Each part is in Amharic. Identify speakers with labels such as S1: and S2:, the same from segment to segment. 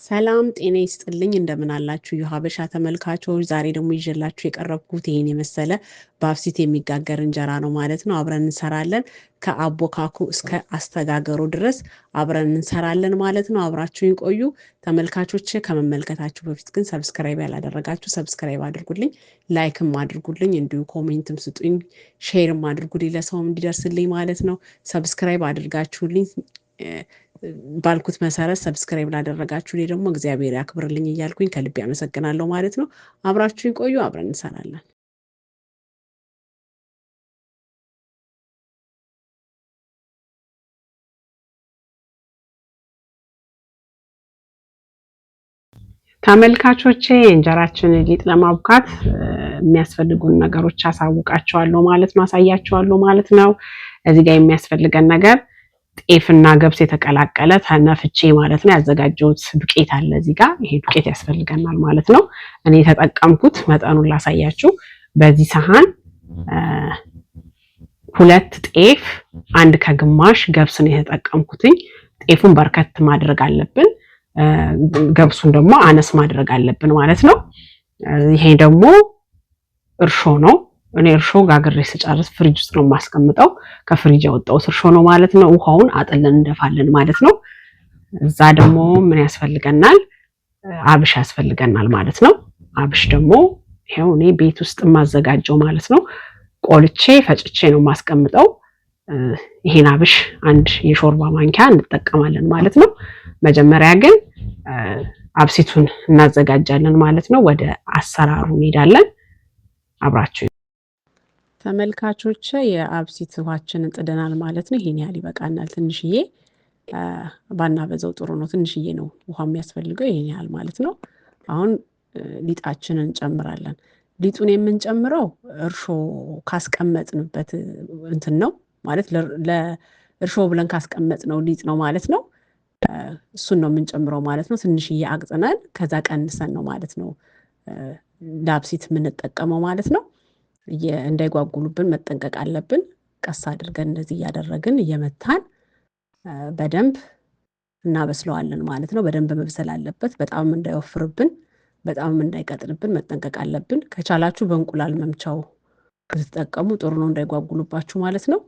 S1: ሰላም ጤና ይስጥልኝ እንደምን አላችሁ የሀበሻ ተመልካቾች። ዛሬ ደግሞ ይዤላችሁ የቀረብኩት ይሄን የመሰለ በአብሲት የሚጋገር እንጀራ ነው ማለት ነው። አብረን እንሰራለን። ከአቦካኩ እስከ አስተጋገሩ ድረስ አብረን እንሰራለን ማለት ነው። አብራችሁኝ ቆዩ ተመልካቾች። ከመመልከታችሁ በፊት ግን subscribe ያላደረጋችሁ subscribe አድርጉልኝ፣ like ም አድርጉልኝ፣ እንዲሁ comment ም ስጡኝ፣ share ም አድርጉልኝ ለሰውም እንዲደርስልኝ ማለት ነው። Subscribe አድርጋችሁልኝ ባልኩት መሰረት subscribe ላደረጋችሁ እኔ ደግሞ እግዚአብሔር ያክብርልኝ እያልኩኝ ከልቤ አመሰግናለሁ ማለት ነው። አብራችሁኝ ቆዩ፣ አብረን እንሰራለን። ተመልካቾቼ የእንጀራችንን ሊጥ ለማቡካት የሚያስፈልጉን ነገሮች አሳውቃቸዋለሁ ማለት ነው፣ አሳያቸዋለሁ ማለት ነው። እዚህ ጋር የሚያስፈልገን ነገር ጤፍና ገብስ የተቀላቀለ ተነፍቼ ማለት ነው ያዘጋጀሁት ዱቄት አለ እዚህ ጋር። ይሄ ዱቄት ያስፈልገናል ማለት ነው። እኔ የተጠቀምኩት መጠኑን ላሳያችሁ። በዚህ ሰሃን 2 ጤፍ 1.5 ገብስ ነው የተጠቀምኩትኝ። ጤፉን በርከት ማድረግ አለብን፣ ገብሱን ደግሞ አነስ ማድረግ አለብን ማለት ነው። ይሄ ደግሞ እርሾ ነው። እኔ እርሾ ጋግሬ ስጨርስ ፍሪጅ ውስጥ ነው የማስቀምጠው። ከፍሪጅ ያወጣሁት እርሾ ነው ማለት ነው። ውሃውን አጥለን እንደፋለን ማለት ነው። እዛ ደግሞ ምን ያስፈልገናል? አብሽ ያስፈልገናል ማለት ነው። አብሽ ደግሞ ይሄው እኔ ቤት ውስጥ የማዘጋጀው ማለት ነው። ቆልቼ ፈጭቼ ነው የማስቀምጠው። ይሄን አብሽ 1 የሾርባ ማንኪያ እንጠቀማለን ማለት ነው። መጀመሪያ ግን አብሲቱን እናዘጋጃለን ማለት ነው። ወደ አሰራሩ እንሄዳለን። አብራችሁ ተመልካቾች የአብሲት ውሃችንን ጥደናል ማለት ነው። ይሄን ያህል ይበቃናል። ትንሽዬ ባናበዛው ጥሩ ነው። ትንሽዬ ነው ውሃ የሚያስፈልገው፣ ይሄን ያህል ማለት ነው። አሁን ሊጣችንን እንጨምራለን። ሊጡን የምንጨምረው እርሾ ካስቀመጥንበት እንትን ነው ማለት ለእርሾ ብለን ካስቀመጥነው ሊጥ ነው ማለት ነው። እሱን ነው የምንጨምረው ማለት ነው። ትንሽዬ አቅጥነን ከዛ ቀንሰን ነው ማለት ነው ለአብሲት የምንጠቀመው ማለት ነው። እንዳይጓጉሉብን መጠንቀቅ አለብን። ቀስ አድርገን እንደዚህ እያደረግን እየመታን በደንብ እናበስለዋለን ማለት ነው። በደንብ መብሰል አለበት። በጣም እንዳይወፍርብን፣ በጣም እንዳይቀጥንብን መጠንቀቅ አለብን። ከቻላችሁ በእንቁላል መምቻው ብትጠቀሙ ጥሩ ነው፣ እንዳይጓጉሉባችሁ ማለት ነው።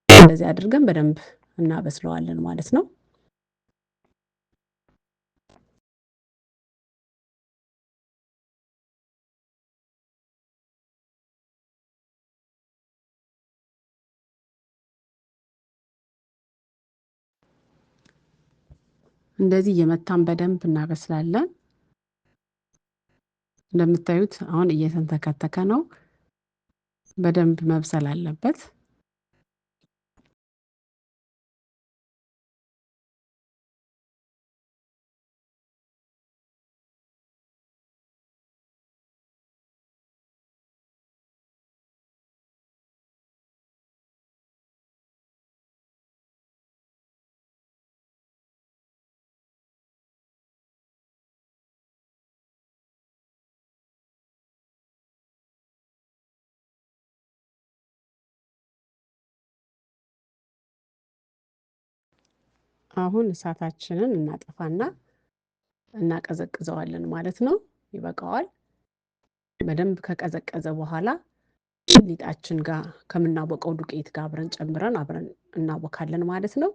S1: እንደዚህ አድርገን በደንብ እናበስለዋለን ማለት ነው። እንደዚህ እየመታን በደንብ እናበስላለን። እንደምታዩት አሁን እየተንተከተከ ነው። በደንብ መብሰል አለበት። አሁን እሳታችንን እናጠፋና እናቀዘቅዘዋለን ማለት ነው። ይበቃዋል። በደንብ ከቀዘቀዘ በኋላ ሊጣችን ጋር ከምናቦቀው ዱቄት ጋር አብረን ጨምረን አብረን እናቦካለን ማለት ነው።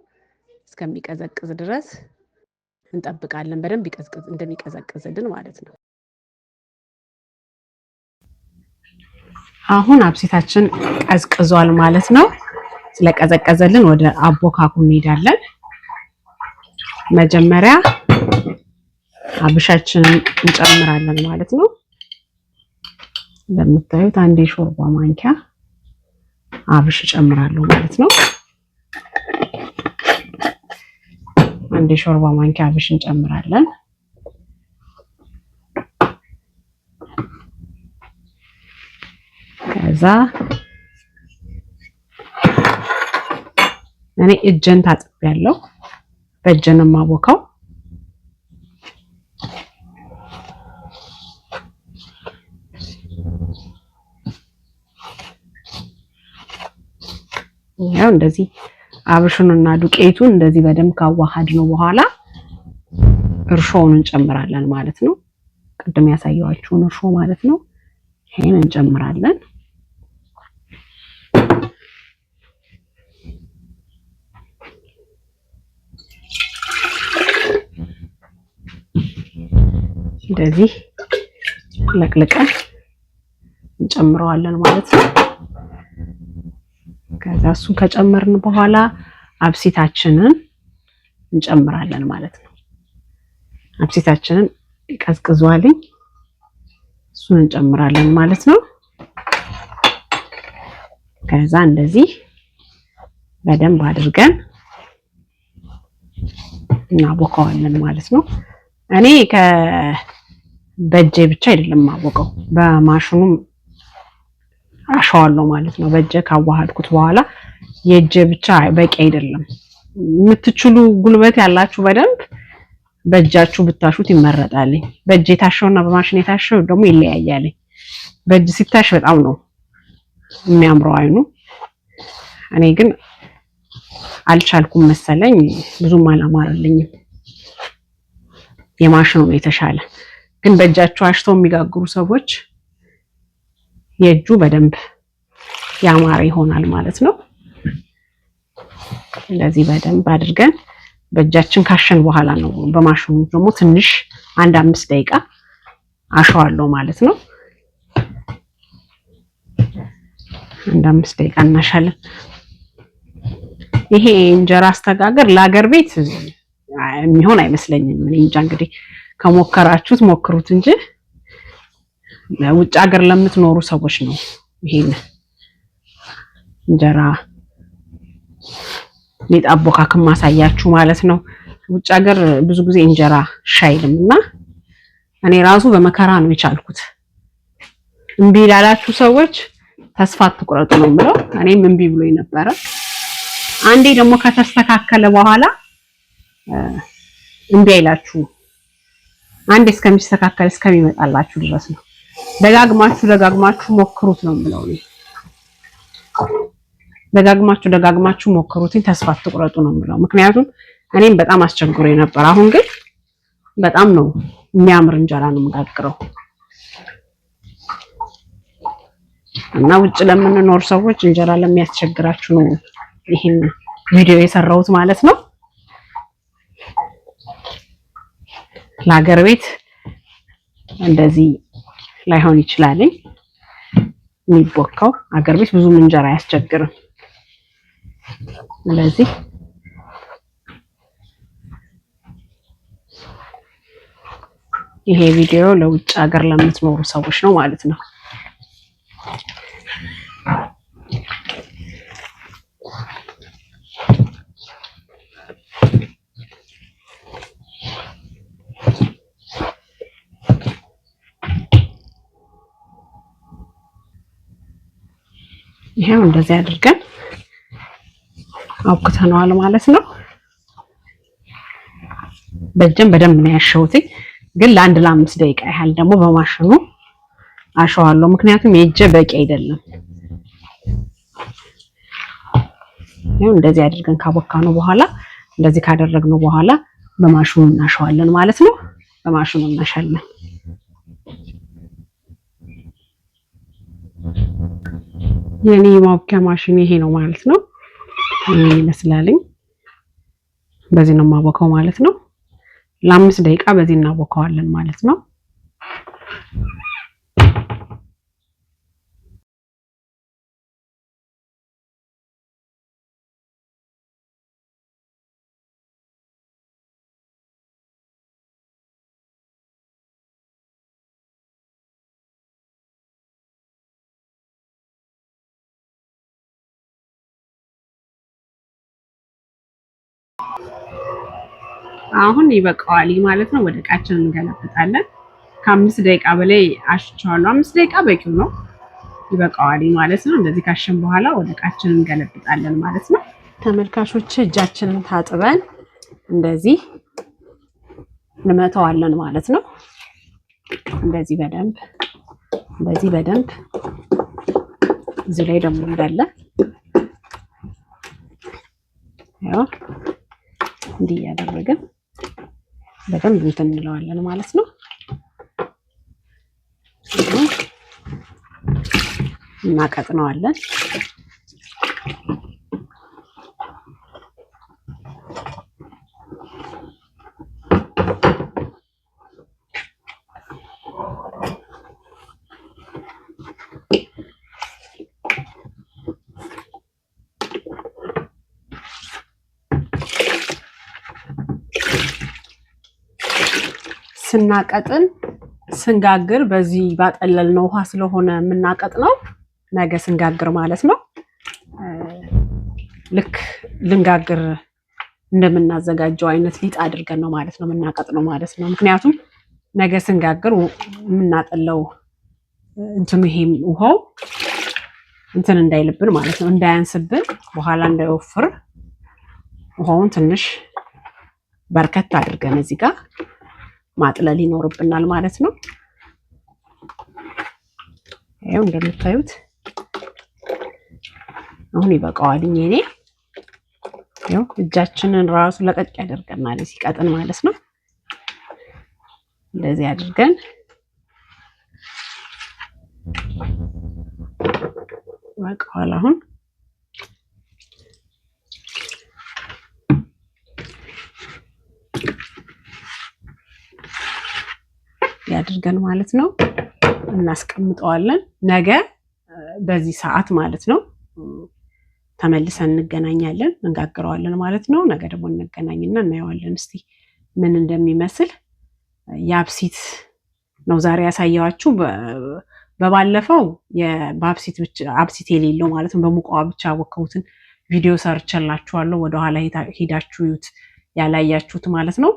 S1: እስከሚቀዘቅዝ ድረስ እንጠብቃለን። በደንብ እንደሚቀዘቅዝልን ማለት ነው። አሁን አብሲታችን ቀዝቅዟል ማለት ነው። ስለቀዘቀዘልን ወደ አቦካኩ እንሄዳለን። መጀመሪያ አብሻችንን እንጨምራለን ማለት ነው። እንደምታዩት አንድ የሾርባ ማንኪያ አብሽ እጨምራለሁ ማለት ነው። አንድ የሾርባ ማንኪያ አብሽ እንጨምራለን። ከዛ እኔ እጄን ታጥቤያለሁ። በእጄ ነው የማቦካው። ያው እንደዚህ አብሹንና ዱቄቱን እንደዚህ በደንብ ካዋሃድ ነው በኋላ እርሾውን እንጨምራለን ማለት ነው። ቅድም ያሳየኋችሁን እርሾ ማለት ነው። ይሄን እንጨምራለን። እንደዚህ ለቅልቀን እንጨምረዋለን ማለት ነው። ከዛ እሱን ከጨመርን በኋላ አብሲታችንን እንጨምራለን ማለት ነው። አብሲታችንን ቀዝቅዟልኝ እሱን እንጨምራለን ማለት ነው። ከዛ እንደዚህ በደንብ አድርገን እናቦካዋለን ማለት ነው። እኔ በእጄ ብቻ አይደለም የማቦካው በማሽኑም አሸዋለሁ ማለት ነው። በእጄ ካዋሃድኩት በኋላ የእጄ ብቻ በቂ አይደለም። የምትችሉ ጉልበት ያላችሁ በደንብ በእጃችሁ ብታሹት ይመረጣል። በእጅ የታሸውና በማሽን የታሸው ደግሞ ይለያያል። በእጅ ሲታሽ በጣም ነው የሚያምረው አይኑ። እኔ ግን አልቻልኩም መሰለኝ፣ ብዙም አላማረልኝም። የማሽኑ ነው የተሻለ። ግን በእጃችሁ አሽተው የሚጋግሩ ሰዎች የእጁ በደንብ ያማረ ይሆናል ማለት ነው። እንደዚህ በደንብ አድርገን በእጃችን ካሸን በኋላ ነው በማሽኑ ደግሞ ትንሽ አንድ 5 ደቂቃ አሸዋለሁ ማለት ነው። አንድ 5 ደቂቃ እናሻለን። ይሄ እንጀራ አስተጋገር ለሀገር ቤት የሚሆን አይመስለኝም። እኔ እንጃ እንግዲህ ከሞከራችሁት ሞክሩት እንጂ ለውጭ ሀገር ለምትኖሩ ሰዎች ነው ይሄን እንጀራ ሊጥ አቦካክ ማሳያችሁ ማለት ነው። ውጭ ሀገር ብዙ ጊዜ እንጀራ ሻይልም እና እኔ ራሱ በመከራ ነው የቻልኩት። እምቢ ላላችሁ ሰዎች ተስፋ አትቁረጡ ነው የምለው። እኔም እምቢ ብሎኝ ነበረ። አንዴ ደግሞ ከተስተካከለ በኋላ እምቢ አይላችሁ። አንዴ እስከሚስተካከል እስከሚመጣላችሁ ድረስ ነው። ደጋግማችሁ ደጋግማችሁ ሞክሩት ነው የምለው እኔ። ደጋግማችሁ ደጋግማችሁ ሞክሩት፣ ተስፋ አትቁረጡ ነው የምለው። ምክንያቱም እኔም በጣም አስቸግሮኝ ነበር። አሁን ግን በጣም ነው የሚያምር እንጀራ ነው የምጋግረው። እና ውጭ ለምንኖር ሰዎች እንጀራ ለሚያስቸግራችሁ ነው ይሄን ቪዲዮ የሰራሁት ማለት ነው። ለሀገር ቤት እንደዚህ ላይሆን ይችላል የሚቦካው። ሀገር ቤት ብዙም እንጀራ አያስቸግርም። ስለዚህ ይሄ ቪዲዮ ለውጭ ሀገር ለምትኖሩ ሰዎች ነው ማለት ነው። ይሄው እንደዚህ አድርገን አብኩተነዋል ማለት ነው። በእጄም በደንብ ነው ያሸሁት፣ ግን ለአንድ ለ5 ደቂቃ ያህል ደግሞ በማሽኑ አሸዋለሁ። ምክንያቱም የእጄ በቂ አይደለም። ይሄው እንደዚህ አድርገን ካቦካነው በኋላ እንደዚህ ካደረግነው በኋላ በማሽኑ እናሸዋለን ማለት ነው። በማሽኑ እናሻለን። የኔ ማቡኪያ ማሽን ይሄ ነው ማለት ነው። ይሄን ይመስላልኝ። በዚህ ነው የማቦካው ማለት ነው። ለ5 ደቂቃ በዚህ እናቦካዋለን ማለት ነው። አሁን ይበቃዋል ማለት ነው። ወደ እቃችን እንገለብጣለን። ከ5 ደቂቃ በላይ አሽቸዋለሁ። 5 ደቂቃ በቂው ነው፣ ይበቃዋል ማለት ነው። እንደዚህ ካሸን በኋላ ወደ እቃችን እንገለብጣለን ማለት ነው። ተመልካቾች እጃችንን ታጥበን እንደዚህ እንመታዋለን ማለት ነው። እንደዚህ በደንብ እንደዚህ በደንብ እዚህ ላይ ደግሞ እንዳለ ያው እንዲህ እያደረግን በደንብ እንትን እንለዋለን ማለት ነው። እናቀጥነዋለን። ስናቀጥን ስንጋግር በዚህ ባጠለልነው ውሃ ስለሆነ የምናቀጥነው ነገ ስንጋግር ማለት ነው። ልክ ልንጋግር እንደምናዘጋጀው አይነት ሊጥ አድርገን ነው ማለት ነው የምናቀጥነው ማለት ነው። ምክንያቱም ነገ ስንጋግር የምናጠለው እንትኑ ይሄም ውሃው እንትን እንዳይልብን ማለት ነው፣ እንዳያንስብን፣ በኋላ እንዳይወፍር ውሃውን ትንሽ በርከት አድርገን እዚህ ጋር ማጥለል ይኖርብናል ማለት ነው። ይኸው እንደምታዩት አሁን ይበቃዋል። እኔ ይኸው እጃችንን ራሱ ለቀቅ ያደርገናል ሲቀጥን ማለት ነው። እንደዚህ አድርገን ይበቃዋል አሁን። ያድርገን ማለት ነው። እናስቀምጠዋለን። ነገ በዚህ ሰዓት ማለት ነው ተመልሰን እንገናኛለን፣ እንጋግረዋለን ማለት ነው። ነገ ደግሞ እንገናኝና እናየዋለን እስቲ ምን እንደሚመስል። የአብሲት ነው ዛሬ ያሳየኋችሁ። በባለፈው በአብሲት ብቻ አብሲት የሌለው ማለት ነው በሙቀዋ ብቻ ያቦካሁትን ቪዲዮ ሰርቼላችኋለሁ። ወደኋላ ሄዳችሁ እዩት ያላያችሁት ማለት ነው።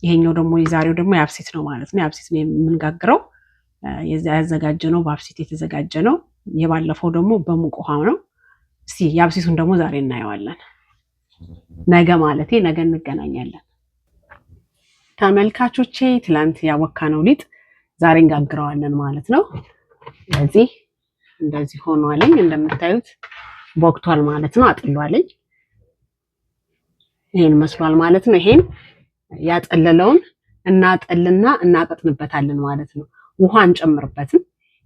S1: ይሄኛው ደግሞ የዛሬው ደግሞ የአብሲት ነው ማለት ነው። የአብሲት ነው የምንጋግረው። ያዘጋጀ ነው በአብሲት የተዘጋጀ ነው። የባለፈው ደግሞ በሙቅ ውሃ ነው። እስቲ የአብሲቱን ደግሞ ዛሬ እናየዋለን። ነገ ማለቴ ነገ እንገናኛለን። ተመልካቾቼ ትላንት ያቦካነው ሊጥ ዛሬ እንጋግረዋለን ማለት ነው። ስለዚህ እንደዚህ ሆኗልኝ እንደምታዩት ቦክቷል ማለት ነው። አጥሏልኝ ይሄን መስሏል ማለት ነው። ይሄን ያጠለለውን እናጠልና እናቀጥንበታለን ማለት ነው። ውሃ አንጨምርበትም።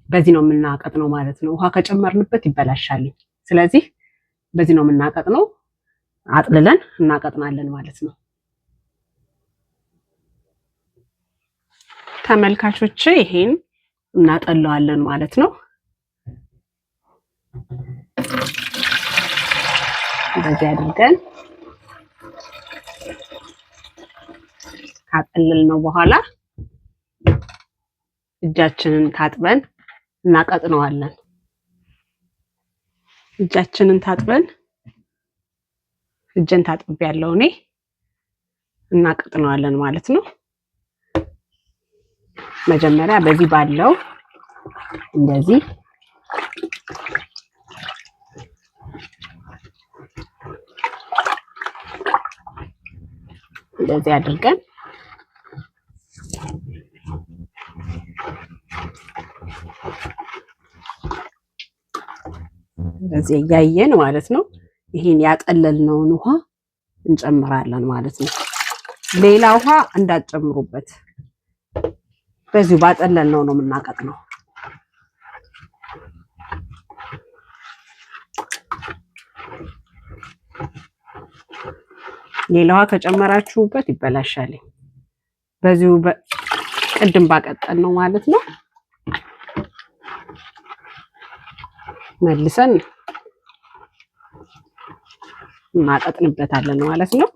S1: በዚህ ነው የምናቀጥነው ማለት ነው። ውሃ ከጨመርንበት ይበላሻል። ስለዚህ በዚህ ነው የምናቀጥነው። አጥልለን እናቀጥናለን ማለት ነው። ተመልካቾች ይሄን እናጠለዋለን ማለት ነው። እንደዚህ አድርገን ካጠለልነው በኋላ እጃችንን ታጥበን እናቀጥነዋለን። እጃችንን ታጥበን እጄን ታጥቤ ያለው እኔ እናቀጥነዋለን ማለት ነው። መጀመሪያ በዚህ ባለው እንደዚህ እንደዚህ አድርገን እንደዚህ እያየን ማለት ነው። ይሄን ያጠለልነውን ውሃ እንጨምራለን ማለት ነው። ሌላ ውሃ እንዳትጨምሩበት፣ በዚሁ ባጠለልነው ነው የምናቀጥነው። ሌላ ውሃ ከጨመራችሁበት ይበላሻል። በዚሁ ቅድም ባቀጠልነው ማለት ነው መልሰን እናቀጥንበታለን ማለት ነው።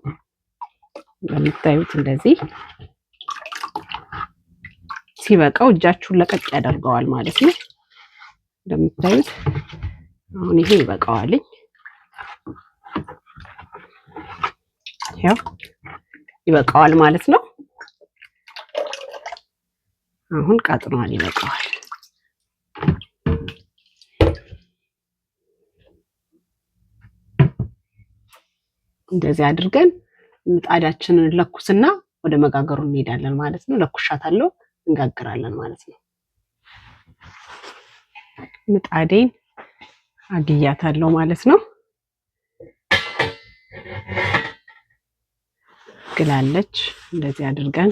S1: እንደምታዩት እንደዚህ ሲበቃው እጃችሁን ለቀቅ ያደርገዋል ማለት ነው። እንደምታዩት አሁን ይሄ ይበቃዋልኝ። ያው ይበቃዋል ማለት ነው። አሁን ቀጥኗል፣ ይበቃዋል። እንደዚህ አድርገን ምጣዳችንን ለኩስና ወደ መጋገሩ እንሄዳለን ማለት ነው። ለኩሻታለሁ፣ እንጋግራለን ማለት ነው። ምጣዴን አግያታለሁ ማለት ነው። ግላለች። እንደዚህ አድርገን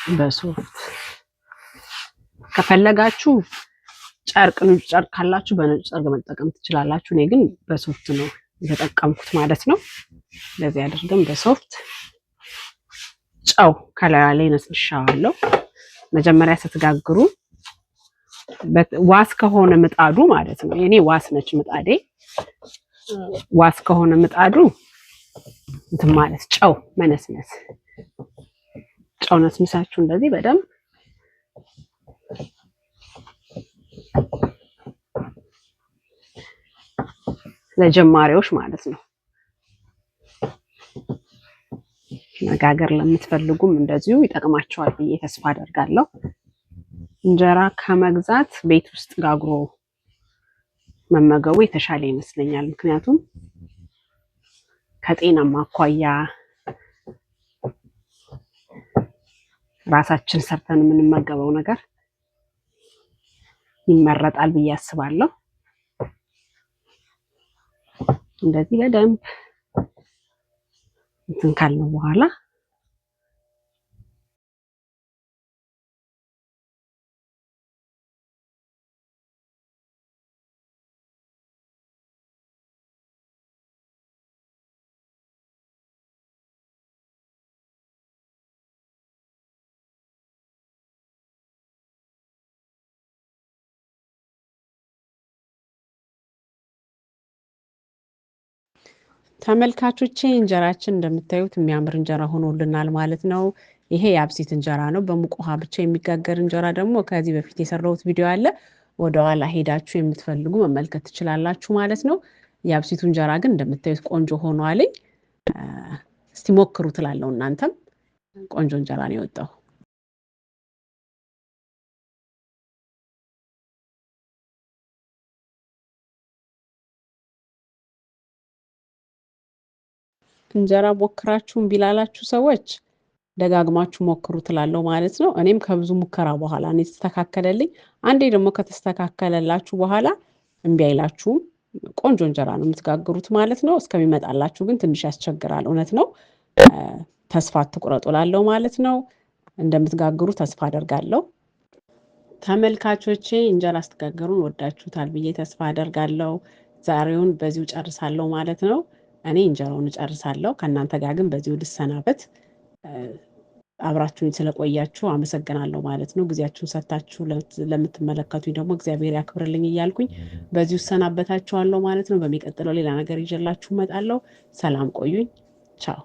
S1: በሶፍት ከፈለጋችሁ ጨርቅ ንጹህ ጨርቅ ካላችሁ በንጹህ ጨርቅ መጠቀም ትችላላችሁ። እኔ ግን በሶፍት ነው የተጠቀምኩት ማለት ነው። እንደዚህ አድርገን በሶፍት ጨው ከላዩ ላይ ነስንሻዋለሁ። መጀመሪያ ስትጋግሩ ዋስ ከሆነ ምጣዱ ማለት ነው። የኔ ዋስ ነች ምጣዴ። ዋስ ከሆነ ምጣዱ እንትን ማለት ጨው መነስነስ፣ ጨው ነስንሳችሁ እንደዚህ በደንብ ለጀማሪዎች ማለት ነው። መጋገር ለምትፈልጉም እንደዚሁ ይጠቅማቸዋል ብዬ ተስፋ አደርጋለሁ። እንጀራ ከመግዛት ቤት ውስጥ ጋግሮ መመገቡ የተሻለ ይመስለኛል። ምክንያቱም ከጤናማ አኳያ ራሳችን ሰርተን የምንመገበው ነገር ይመረጣል ብዬ አስባለሁ። እንደዚህ በደንብ እንትን ካልነው በኋላ ተመልካቾቼ እንጀራችን እንደምታዩት የሚያምር እንጀራ ሆኖልናል ማለት ነው። ይሄ የአብሲት እንጀራ ነው። በሙቅ ውሃ ብቻ የሚጋገር እንጀራ ደግሞ ከዚህ በፊት የሰራሁት ቪዲዮ አለ። ወደኋላ ሄዳችሁ የምትፈልጉ መመልከት ትችላላችሁ ማለት ነው። የአብሲቱ እንጀራ ግን እንደምታዩት ቆንጆ ሆኗልኝ። እስቲ ሞክሩ ትላለው። እናንተም ቆንጆ እንጀራ ነው የወጣው። እንጀራ ሞክራችሁ እምቢ ላላችሁ ሰዎች ደጋግማችሁ ሞክሩ ትላለው ማለት ነው። እኔም ከብዙ ሙከራ በኋላ ነው የተስተካከለልኝ። አንዴ ደግሞ ከተስተካከለላችሁ በኋላ እምቢ አይላችሁም። ቆንጆ እንጀራ ነው የምትጋግሩት ማለት ነው። እስከሚመጣላችሁ ግን ትንሽ ያስቸግራል፣ እውነት ነው። ተስፋ አትቁረጡ ላለው ማለት ነው። እንደምትጋግሩ ተስፋ አደርጋለሁ። ተመልካቾቼ እንጀራ ስትጋግሩን ወዳችሁታል ብዬ ተስፋ አደርጋለሁ። ዛሬውን በዚሁ ጨርሳለሁ ማለት ነው። እኔ እንጀራውን እጨርሳለሁ። ከእናንተ ጋር ግን በዚሁ ልሰናበት። አብራችሁኝ ስለቆያችሁ አመሰግናለሁ ማለት ነው። ጊዜያችሁን ሰጥታችሁ ለምትመለከቱኝ ደግሞ እግዚአብሔር ያክብርልኝ እያልኩኝ በዚሁ እሰናበታችኋለሁ ማለት ነው። በሚቀጥለው ሌላ ነገር ይዤላችሁ እመጣለሁ። ሰላም ቆዩኝ። ቻው።